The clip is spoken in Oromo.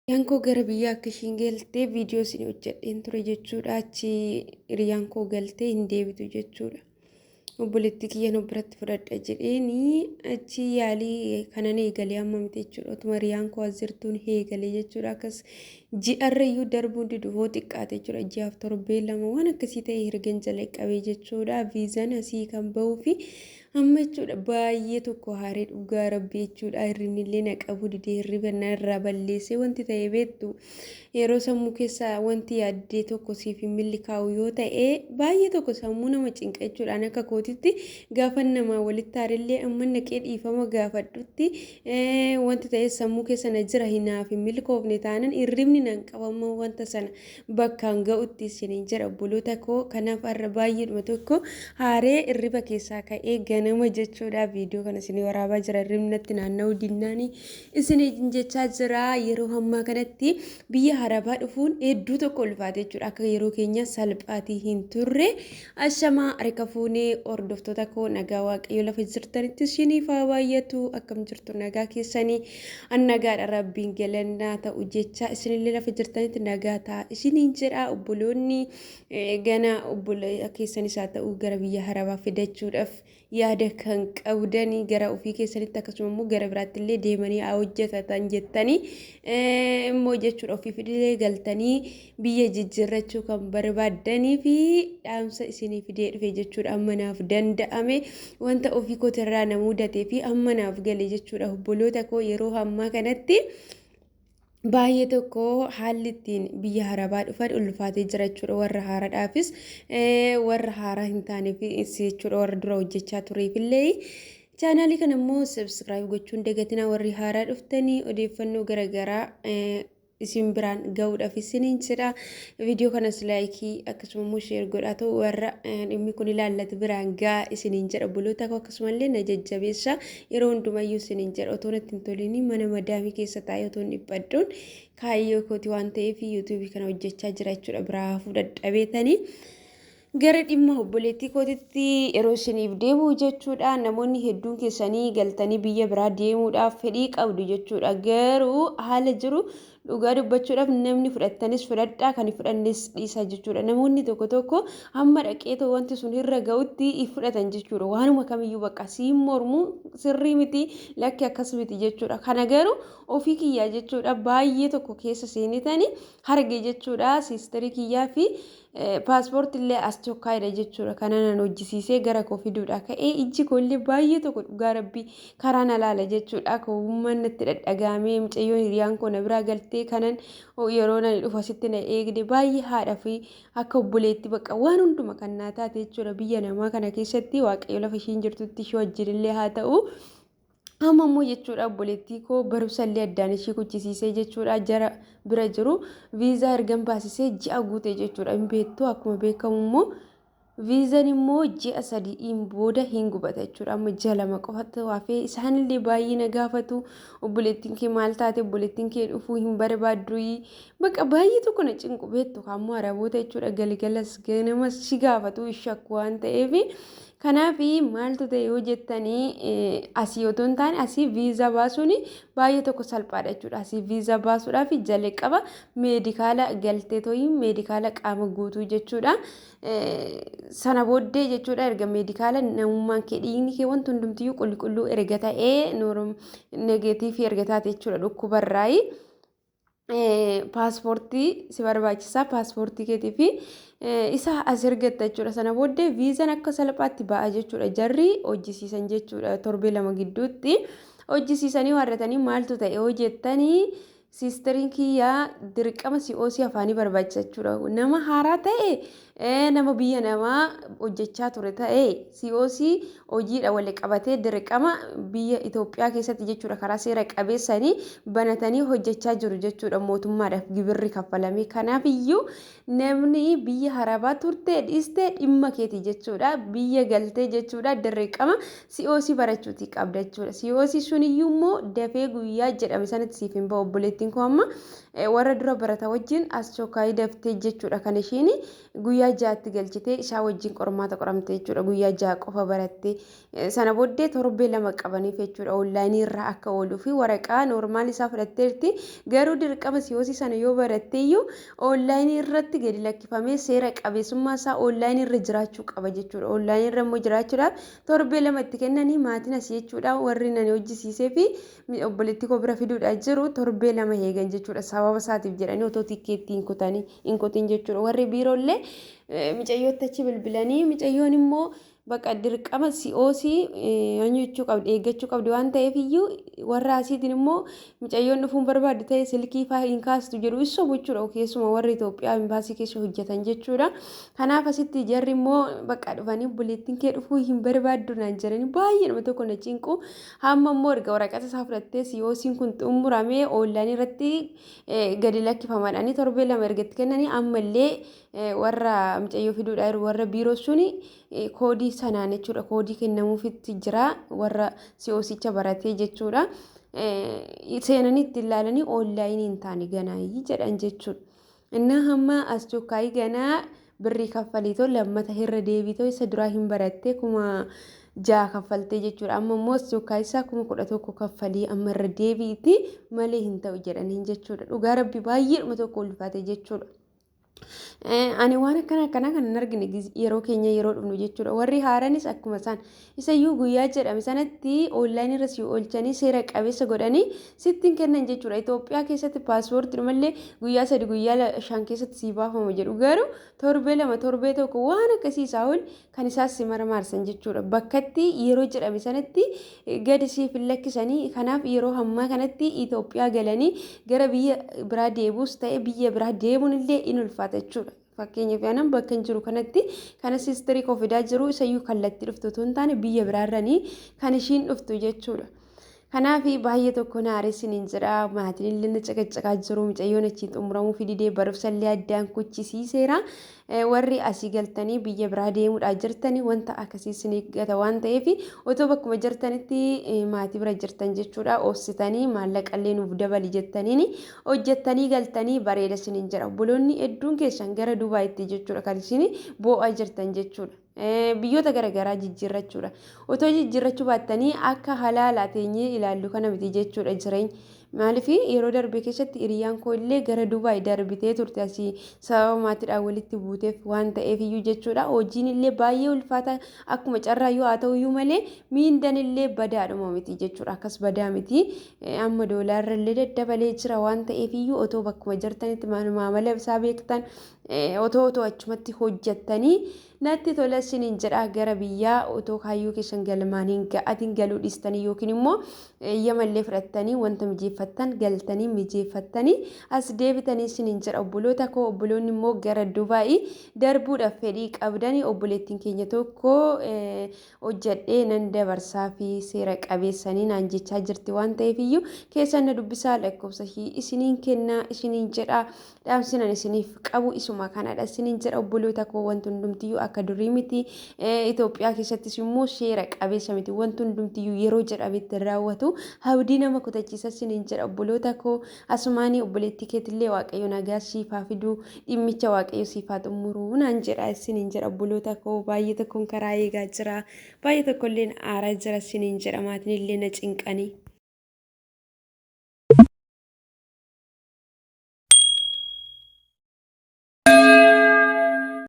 Hiriyaan koo gara biyyaa akka ishiin galtee viidiyoo isin hojjedheen ture jechuudha. Achi hiriyaan koo galtee hin deebitu jechuudha. Obboleettii kiyyan of biratti fudhadha jedheeni achi yaalii kanan eegalee amma miti jechuudha. Otuma hiriyaan koo as jirtuun eegalee jechuudha. Akkas ji'arrayyuu darbuun didu hoo xiqqaate jechuudha. Ji'aaf torbee 2 waan akkasii ta'e ergan jalqabee jechuudha. Viizaan asii kan bahuu fi amma jechuudha baay'ee tokko haaree dhugaa rabbii jechuudha. Hirribni na qabu didee, hirriba narraa balleessee. Wanti ta'e beektu, yeroo sammuu keessa wanti yaaddee tokko siif hin milkaa'u yoo ta'e, baay'ee tokko sammuu nama cinqa jechuudha. Ani akka kootitti gaafa namaa walitti haarellee amma naqee dhiifama gaafadhutti, wanti ta'e sammuu keessa na jira, hinaaf hin milkoofne taanan hirribni nan qabama wanta sana bakkaan ga'utti isiniin jedha, obboloota koo. Kanaaf har'a baay'eedhuma tokko haaree hirriba keessaa ka'ee ganama jechuudha viidiyoo kana isinii waraabaa jira. Hirribni natti naanna'uu dinnaanii isinii jechaa jira. Yeroo ammaa kanatti biyya Arabaa dhufuun hedduu tokko ulfaate jechuudha. Akka yeroo keenya salphaatii hin turre. Ashamaa, harka fuunee hordoftoota koo, nagaa Waaqayyo lafa jirtanitti isiniif haa baay'atu. Akkam jirtu? Nagaa keessanii? An nagaadha, Rabbiin galannaa ta'u jecha, isinillee lafa jirtanitti nagaa ta'a isiniin jedha. Obboloonni gana obbola keessanis haa ta'u gara biyya Arabaa fidachuudhaaf yaada kan qabdanii, gara ofii keessanitti akkasuma immoo gara biraatti illee deemanii haa hojjetatan jettanii immoo jechuudha, ofii fidilee galtanii biyya jijjiirrachuu kan barbaaddanii fi dhaamsa isinii fidee dhufe jechuudha. Amma naaf danda'ame, wanta ofii kootirraa na mudatee fi amma naaf gale jechuudha. Obboloota koo, yeroo ammaa kanatti baay'ee tokko haalli ittiin biyya Arabaa dhufan ulfaatee jira jechuudha. Warra haaraadhaafis, warra haaraa hin taaneefis jechuudha, warra dura hojjechaa tureefillee. Chaanaalii kana immoo subscribe gochuun dagatinaa. Warri haaraa dhuftanii odeeffannoo garaagaraa isin biraan ga'uudhaaf isiniin jedha. Viidiyoo kanas like, akkasuma immoo share godhaa ta'u warra dhimmi kun ilaallatu biraan ga'a isiniin jedha, obboloota koo. Akkasumallee na jajjabeessa yeroo hundumayyuu isiniin jedha. Otoo natti hin tolini mana madaamii keessa taa'ee otoo hin dhiphadhuun kaayyoo kooti waan ta'eef yuutuubii kana hojjechaa jira jechuudha, biraa hafuu dadhabeetanii. Gara dhimma obboleettii kootitti yeroo isiniif deebi'u jechuudha, namoonni hedduun keessanii galtanii biyya biraa deemuudhaaf fedhii qabdu jechuudha. Garuu haala jiru dhugaa dubbachuudhaaf, namni fudhattanis fudhadhaa, kan fudhannes dhiisaa jechuudha. Namoonni tokko tokko hamma dhaqeetoo wanti sun irra ga'utti fudhatan jechuudha. Waanuma kamiyyuu bakka siin mormu, sirrii miti, lakki akkas miti jechuudha. Kana garuu ofii kiyyaa jechuudha baay'ee tokko keessa seenitanii harge jechuudha. Siisterii kiyyaa fi paaspoortii illee as chokkaa'edha jechuudha. Kana nan hojjisiisee gara koo fiduudha ka'ee, ijji koo illee baay'ee tokko dhugaa rabbii karaa na laala jechuudha. Koowwummaan natti dhadhagaamee, mucayyoon hiriyaan koo na biraa galtee kanan yeroo nani dhufu asitti na eegde, baay'ee haadha fi akka obboleetti bakka waan hunduma kan naa taate jechuudha. Biyya namaa kana keessatti Waaqayyo lafa ishiin jirtutti ishee wajjin illee haa ta'u. Amma immoo jechuudha obboleettii koo barumsa illee addaan ishii kuchisiisee jechuudha, jara bira jiru viizaa ergan baasisee ji'a guute jechuudha. Hin beektu, akkuma beekamu immoo viizaan immoo ji'a 3n booda hin gubata jechuudha. Amma ji'a 2 qofatu hafee, isaanillee baay'ee na gaafatu. Obboleettiin kee maal taate? Obboleettiin kee dhufuu hin barbaaddu? Bakka baay'ee tokko na cinqu beektu, kaammoo Araboota jechuudha, galgalas ganamas si gaafatu, shakku waan ta'eef. Kanaaf maaltu ta'e yoo jettanii, asii otoo hin taane asii viizaa baasuun baay'ee tokko salphaadha jechuudha. Asii viizaa baasuudhaaf jalqaba meedikaala galtee tooyi, meedikaala qaama guutuu jechuudha. Sana booddee jechuudha, erga meedikaala namummaan kee, dhiigni kee, wanti hundumtiyyuu qulqulluu erga ta'ee, negative erga taate jechuudha dhukkubarraayi. Paaspoortii si barbaachisaa, paaspoortii keetii fi isa as ergatta jechuudha. Sana booddee viizaan akka salphaatti ba'a jechuudha. Jarri hojjisiisan jechuudha, torbee 2 gidduutti hojjisiisanii warratanii. Maaltu ta'e yoo jettanii, siistariin kiyyaa dirqama COC afaanii barbaachisa jechuudha. Nama haaraa ta'e, nama biyya namaa hojjechaa ture ta'e, COC hojiidha wal qabatee dirqama biyya Itoophiyaa keessatti jechuudha karaa seera qabeessanii banatanii hojjechaa jiru jechuudha, mootummaadhaaf gibirri kaffalame. Kanaaf iyyuu namni biyya Arabaa turte dhiiste dhimma keeti jechuudha. Biyya galtee jechuudha dirqama COC barachuutii qabda jechuudha. COC sun iyyuu immoo dafee guyyaa jedhame sanatti siif hin ba'u, obboleettii. Obboleettiin koo amma warra dura barata wajjin as chokaayii daftee jechuudha kan ishiin guyyaa 6tti galchitee isaa wajjin qormaata qoramte jechuudha. Guyyaa 6 qofa baratte. Sana booddee torbee 2 qabaniif jechuudha onlaayinii irraa akka ooluu fi waraqaa noormaal isaa fudhatteerti. Garuu dirqama siyoosii sana yoo baratteeyyuu onlaayinii irratti gadi lakkifamee seera qabeessummaa isaa onlaayinii irra jiraachuu qaba jechuudha. Onlaayinii irra immoo jiraachuudhaaf torbee 2 itti kennanii maatiin asii jechuudha warri nani hojjisiisee fi obboleettii koo bira fiduudhaa jiru torbee 2 eegan jechuudha. Sababa isaatiif jedhanii otoo tikkeettii hin kutanii hin kutin jechuudha. Warri biiroollee micayyootti achi bilbilanii micayyoon immoo baqa dirqama si'oosii jechuu qabdi, eeggachuu qabdi waan ta'eef iyyuu warra asiitiin immoo micayyoon dhufuun barbaaddu ta'e silkii faa hin kaastu jedhu ibsu jechuudha. Keessuma warri Itoophiyaa imbaasii keessa hojjetan jechuudha. Kanaaf asitti jarri immoo baqa dhufanii obboleettiin kee dhufuu hin barbaaddu naan jedhanii baay'ee nama tokko na cinqu. Hamma immoo erga waraqata isaa fudhattee si'oosiin kun xumuramee oonlaayinii irratti gadi lakkifamaadhaanii torbee 2 erga itti kennanii ammallee warra micayyoo fiduudhaa jiru warra biiroo suni koodii sanaan jechuudha, koodii kennamuufitti jira warra si'oosicha baratee jechuudha. Seenanii itti ilaalanii oonlaayinii hin taane ganaayii jedhan jechuudha. Innaa hamma as chokkaayii ganaa birrii kaffaliitoo lammata irra deebitoo isa duraa hin barattee 6000 kaffaltee jechuudha. Amma immoo as chokkaayii isaa 11,000 kaffalii amma irra deebiiti malee hin ta'u jedhaniin jechuudha. Dhugaa rabbi baay'eedhuma tokko ulfaate jechuudha. Ani waan akkana akkanaa kan hin argine yeroo keenya yeroo dhufnu jechuudha. Warri haaranis akkuma isaan isayyuu guyyaa jedhame sanatti oonlaayinii irra si oolchanii seera qabeessa godhanii sitti hin kennan jechuudha. Itoophiyaa keessatti paaspoortii dhumallee guyyaa 3 guyyaa 5 keessatti sii baafama jedhu, garuu torbee 2 torbee 1 waan akkasii isaa ol kan isaas si marmaarsan jechuudha. Bakkatti yeroo jedhame sanatti gadi siif hin lakkisanii. Kanaaf yeroo ammaa kanatti Itoophiyaa galanii gara biyya biraa deebuus ta'e biyya biraa deemuun illee in ulfaata jechuudha. Fakkeenyaaf anan bakka hin jiru kanatti kana siistirii koo fidaa jiru isayyuu kallattii dhuftu otoo hin taane biyya biraarranii kan ishiin dhuftu jechuudha. Kanaaf baay'ee tokko na aareessin hin jira. Maatiin illee na caqacaqaa jiru. Mucayyoon achiin xumuramuu fididee barumsa illee addaan kuchisiiseera. Warri asii galtanii biyya biraa deemuudhaa jirtanii wanta akkasii isin eeggata waan ta'eef otoo bakkuma jirtanitti maatii bira jirtan jechuudha. Obsitanii maallaqa illee nuuf dabali jettaniin hojjettanii galtanii bareeda isiniin jira. Obboloonni hedduun keessan gara Dubaayitti jechuudha kan isin boo'aa jirtan jechuudha. Biyyoota garaagaraa jijjiirrachuudha. Otoo jijjiirrachuu baattanii akka halaalaa teenyee ilaallu kana miti jechuudha jireenya. Maaliif yeroo darbe keessatti hiriyyaan koo illee gara Dubaay darbitee turte asii sababa maatiidhaan walitti buuteef waan ta'eef iyyuu jechuudha. Hojiin illee baay'ee ulfaata akkuma carraa yoo haa ta'u iyyuu malee miindan illee badaadhuma miti jechuudha. Akkas badaa miti. Amma doolaarra illee daddabalee jira waan ta'eef iyyuu otoo bakkuma jirtanitti maamala isaa beektan otoo achumatti hojjettanii natti tola isiniin jedha. Gara biyyaa otoo kaayyoo keessan galmaan hin ga'atin galuu dhiistanii yookiin immoo eeyyamallee fudhattanii wanta mijeeffattan galtanii mijeeffattanii as deebitanii isiniin jedha obboloota koo. Obboloonni immoo gara Dubaayii darbuudhaaf fedhii qabdanii obboleettiin keenya tokko hojjedhee nan dabarsaa fi seera qabeessanii naan jechaa jirti waan ta'eef iyyuu keessan na dubbisaa, lakkoofsa ishii isiniin kennaa isiniin jedha. Dhaamsinan isiniif qabu isuma kanadha isiniin jedha obboloota koo. Wanti hundumtiyyuu akka durii miti. Itoophiyaa keessattis immoo seera qabeessa miti, wanti hundumtiyyuu yeroo jedhametti raawwatu abdii nama kutachiisa isiniin jedha obboloota koo. Asumaanii obboleettii keetillee Waaqayyo nagaa siif haa fiduu, dhimmicha Waaqayyo siif haa xumuruu naan jedha isiniin jedha obboloota koo. Baay'ee tokkoon karaa eegaa jira, baay'ee tokkollee aaraa jira isiniin jedha, maatiin illee na cinqanii.